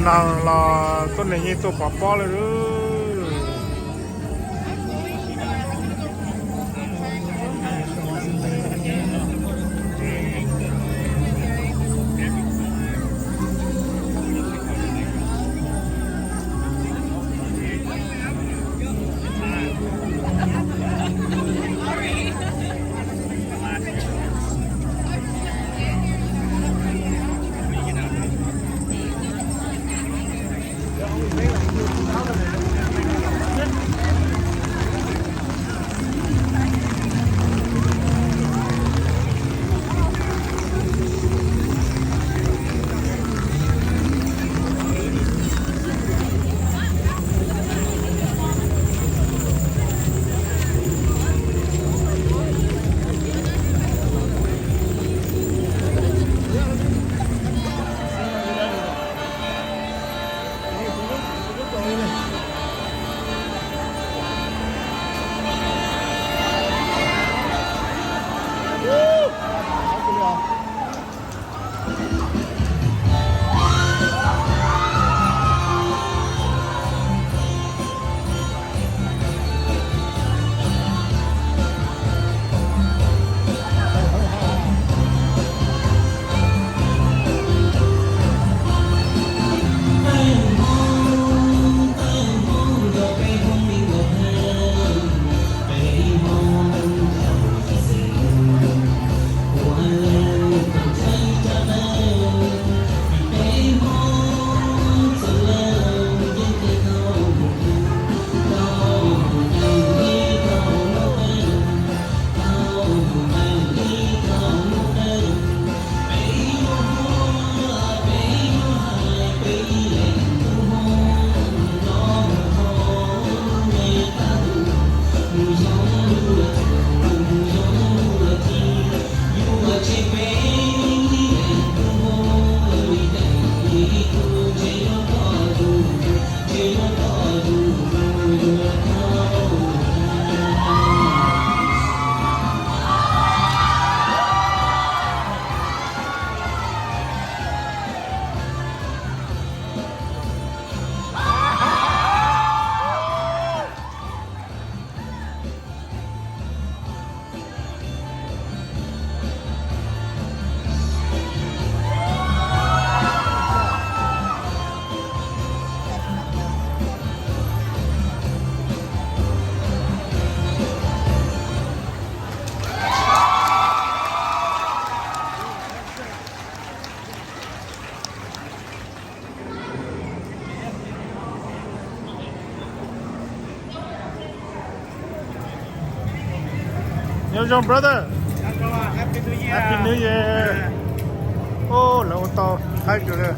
Taag los tuab neeg yeej tuaj pov pob lawm. Nyob zoo brother. Happy New Year. Lawv ua tau haib kawg li.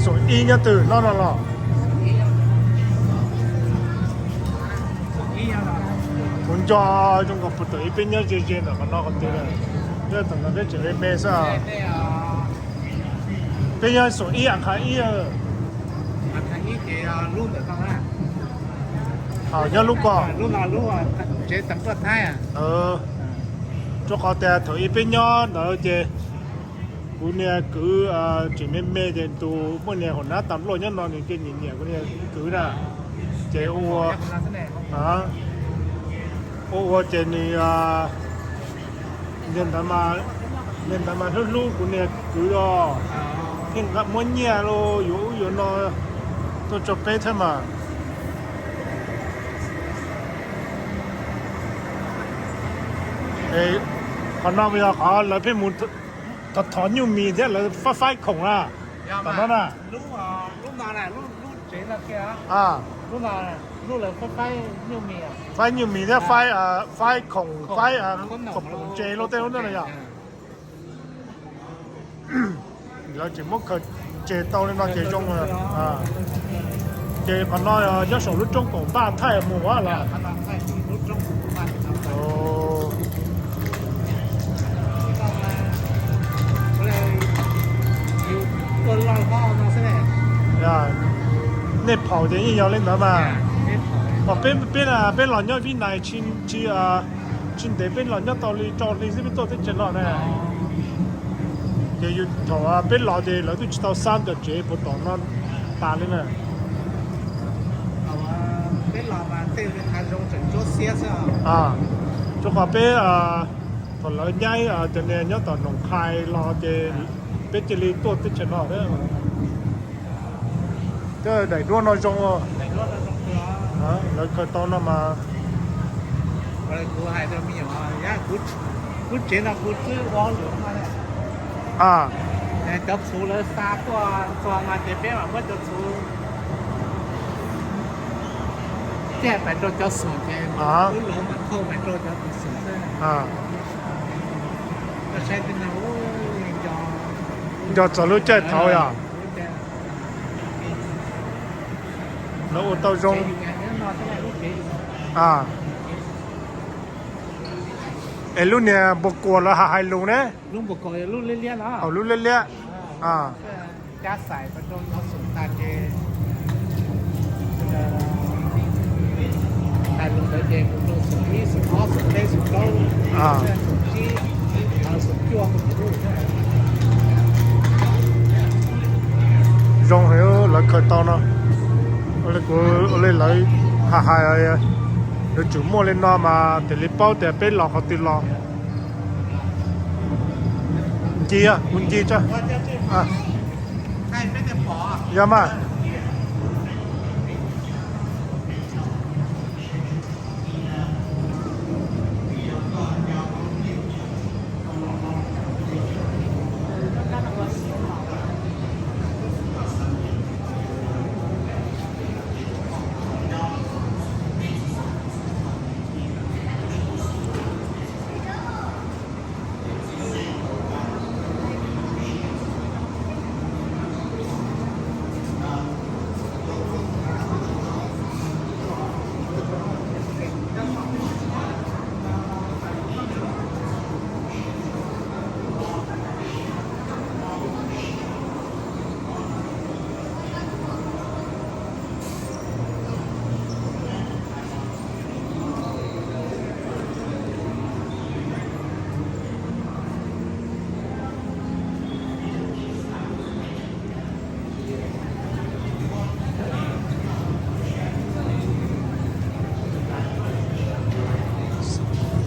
Xoom ib nyob twg no no los? Kuv nco zoo nkaus puag thaum ub peb nyob ze ze ntawm qhov no qhov twg lawm. Nyob tam no peb tseem me me xwb. Peb nyob xoom ib a qha ib. Nyob lub ko. Rua qhov tias thaum ub peb nyob ntawd ces kuv niag kwv tseem me me ces tus poj niag hauv nab tas npluaj nyob no nws cia nyiam nyiam kuv niag kwv na. Ces ua ua ua ces nws, niag ntawd mas hlub hlub kuv niag kwv os. Thiaj muab nyiaj los yuav ub yuav no tuaj tso peb thiab mas. Qhov no yog qhov lawv pheej mus thov thov nyuj mis thiab lawv faib faib khoom na. Tom no na. Faib nyuj mis thiab faib, faib khoom, faib khoom tsev lub tej lub na yog. Lawv tseem muab khaws tseg tau li no ces zoo. Ces qhov no nyob saum lub roob koom npaj thaij mus lawm. Nej phaum ces yeej yog li ntawd mas. Peb, peb los nyob Vib Nais tsis, tsis Tsis ntev peb los nyob tau li rau hli xwb peb tuaj teb chaws no na. Ces yus thaum peb los ces lawv twb tsis tau xab cov tsev puas tom no tas li na. Peb los mas tej hav zoov tseem ntsuab xiab xwb. Rau qhov peb thaum lawv nyaib cov niag nyob tom Noom Qhais los ces peb cia li tuaj teb chaws no. Daim duab no zoo, lawv khaws tau no mas. Kuv tsev no kuv twb ua hauj lwm no. Cov txhuv lawv xa tuaj txog no ces peb mam muab cov txhuv caj pais rau cov xoom ces wb los mas thauj pais rau cov tus xoom xwb. Saib tej no, nco txog lub caij thaud yom. Lawv ua tau zoo. Es lub niag npua kuas lawv hais lus ne? Lub npua kuas, lub liab liab no. Au, lub liab liab. Zoo heev lawv khaws tau no. Ua li kuv, ua li lawv hais, hais yuav tsum muaj li no mas thiaj li paub tias peb los qhov twg los. Ncig, kuv ncig tso. Yog mas.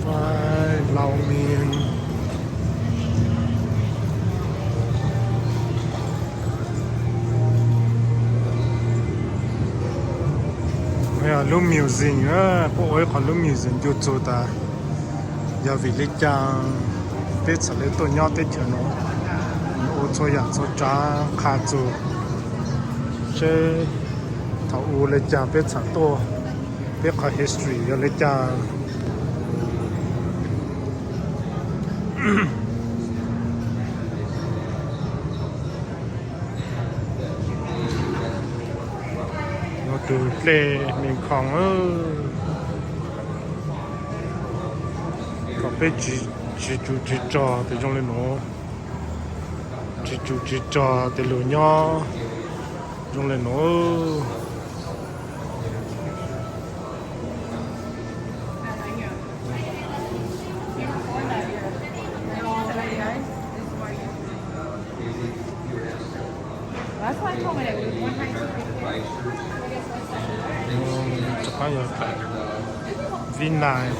Fai Lau Mien. Lub museum, puab ua ib qho lub museum ncu txug tas yog vim li cas peb txhad li tuaj nyob teb chaws no, ua txhua yam txhua tsav qha txug seb thaum ub li cas peb txhad tuaj, peb qhov history yog li cas. Tus dlej me khoom, kom peb tsis tsum tsis tsog tes zoo li nuav, tsis tsum tsis tsog tes lug nyob zoo li nuav. Rov qab yog Vib Nais.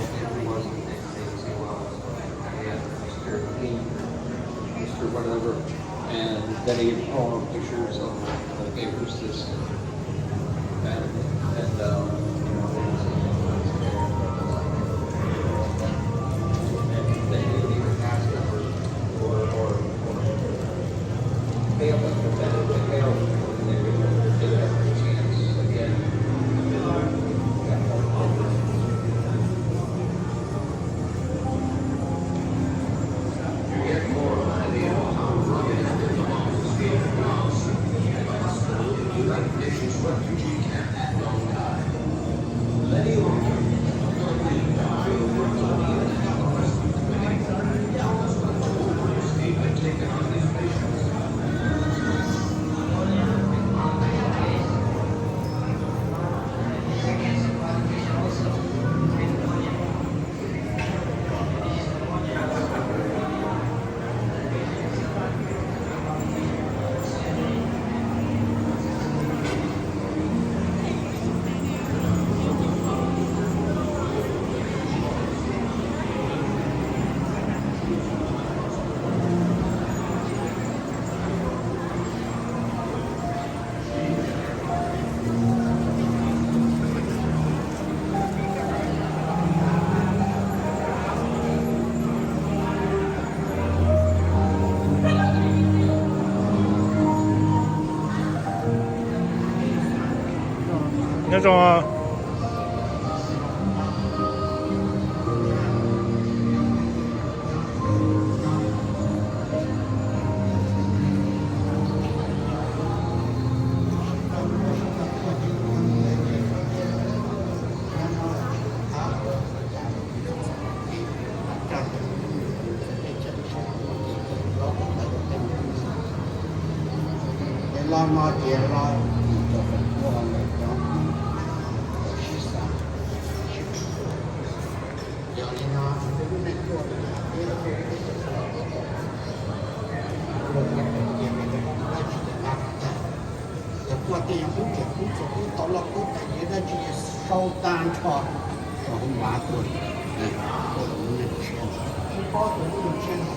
Nyob zoo. Ces los no ces los tim cov feem pua ntawm cov sib xav. Yog li no, peb lub neej tuaj, peb tuaj peb cov, dab tsi ces nqa tag. Yog tuaj tej yog kub tseem kub txog kub tau loj kub tag ces dab tsi ces sau tag nrho rau hauv npav tuaj, tuaj rau lub neej tshiab, tsis paub rau lub neej tshiab no.